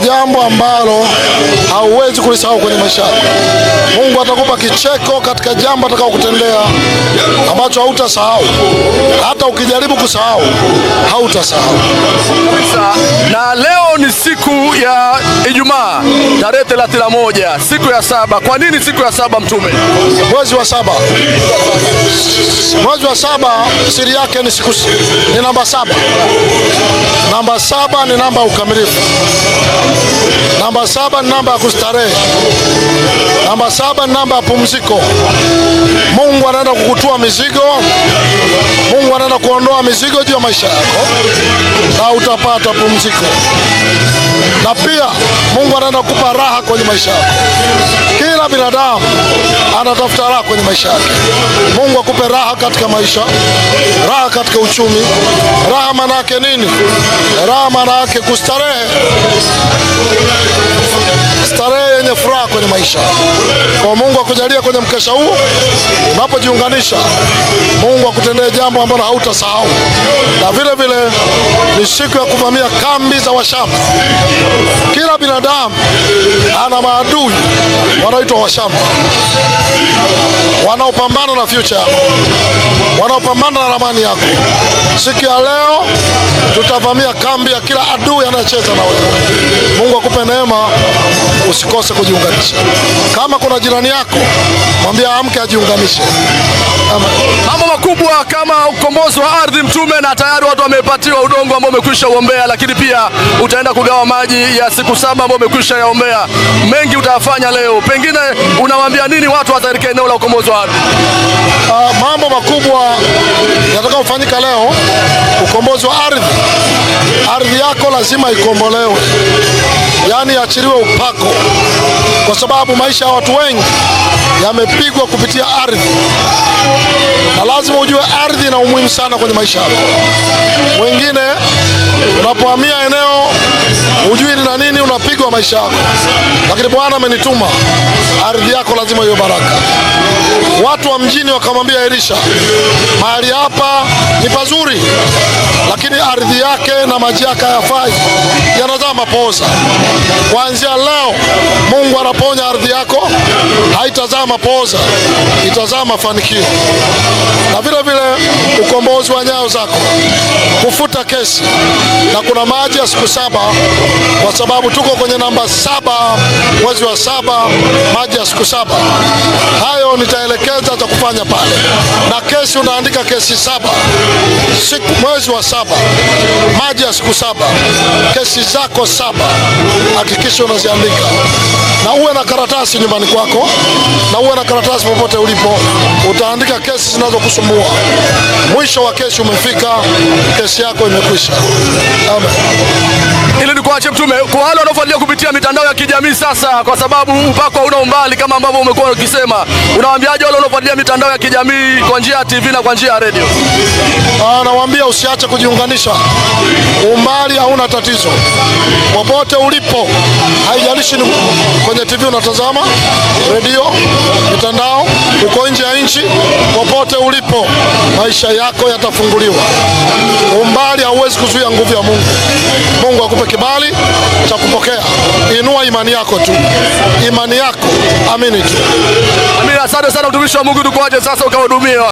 jambo ambalo hauwezi kulisahau kwenye maisha yako. Mungu atakupa kicheko katika jambo atakao kutendea ambacho hautasahau. Hata ukijaribu kusahau, hautasahau. Na leo ni siku ya Ijumaa tarehe 31, siku ya saba. Kwa nini siku ya saba, Mtume? Mwezi wa saba, mwezi wa saba, siri yake ni siku, ni namba 7. Namba 7 ni namba ya ukamilifu. Namba 7 ni namba ya kustarehe. Namba 7 ni namba ya pumziko. Mungu anaenda kukutua mizigo. Mungu anaenda kuondoa mizigo juu ya maisha yako na utapata pumziko. Na pia Mungu anaenda kukupa raha kwenye maisha yako. Kila binadamu anatafuta raha kwenye maisha yake. Mungu akupe raha katika maisha, raha katika uchumi. Raha maana yake nini? Raha maana yake kustarehe, starehe yenye furaha kwenye maisha. Kwa Mungu akujalia kwenye mkesha huu, unapojiunganisha, Mungu akutendee jambo ambalo hautasahau. Na vile vile ni siku ya kuvamia kambi za Washamu. Kila binadamu ana maadui wanaoitwa Washamu, wanaopambana na future yako, wanaopambana na ramani yako. Siku ya leo tutavamia kambi ya kila adui anayecheza na wewe. Mungu akupe neema, usikose kujiunganisha. Kama kuna jirani yako, mwambie amke ajiunganishe. Mambo makubwa kama ukombozi wa ardhi, Mtume, na tayari watu wamepatiwa udongo ambao umekwisha uombea, lakini pia utaenda kugawa maji ya siku 7 ambao umekwisha yaombea. Mengi utayafanya leo, pengine unawaambia nini watu hasa katika eneo la ukombozi wa ardhi? Mambo makubwa yatakayofanyika leo, ukombozi wa ardhi. Ardhi yako lazima ikombolewe, yaani iachiliwe upako, kwa sababu maisha ya watu wengi yamepigwa kupitia ardhi, na lazima ujue ardhi ina umuhimu sana kwenye maisha yako. Wengine unapohamia eneo hujui ni na nini, unapigwa maisha yako, lakini Bwana amenituma, ardhi yako lazima iwe baraka. Watu wa mjini wakamwambia Elisha, mahali hapa ni pazuri, lakini ardhi yake na maji yake hayafai, yanazaa mapooza. Kuanzia leo Mungu anaponya ardhi yako, haitazaa mapooza, itazaa mafanikio. Na vile vile ukombozi wa nyayo zako, kufuta kesi, na kuna maji ya siku 7, kwa sababu tuko kwenye namba 7, mwezi wa 7, maji ya siku 7. Hayo nitaelekeza za kufanya pale. Na kesi unaandika kesi 7, siku mwezi wa 7, maji ya siku 7, kesi zako 7, hakikisha unaziandika, na uwe na karatasi nyumbani kwako, na uwe na karatasi popote ulipo, utaandika kesi zinazokusumbua. Mwisho wa kesi umefika, kesi yako imekwisha. Amen. Ili nikuache Mtume, kwa wale wanaofuatilia kupitia mitandao ya kijamii sasa, kwa sababu upako hauna umbali kama ambavyo umekuwa ukisema, unawaambiaje wale wanaofuatilia mitandao ya kijamii kwa njia ya TV na kwa njia ya redio? Nawaambia usiache kujiunganisha. Umbali hauna tatizo. Popote ulipo, haijalishi ni kwenye TV unatazama, redio, mitandao, uko nje ya nchi, popote ulipo, maisha yako yatafunguliwa. Umbali hauwezi kuzuia nguvu ya Mungu. Mungu akupe kibali cha kupokea. Inua imani yako tu, imani yako, amini tu. Amina, asante sana mtumishi wa Mungu, tukuache sasa ukahudumia.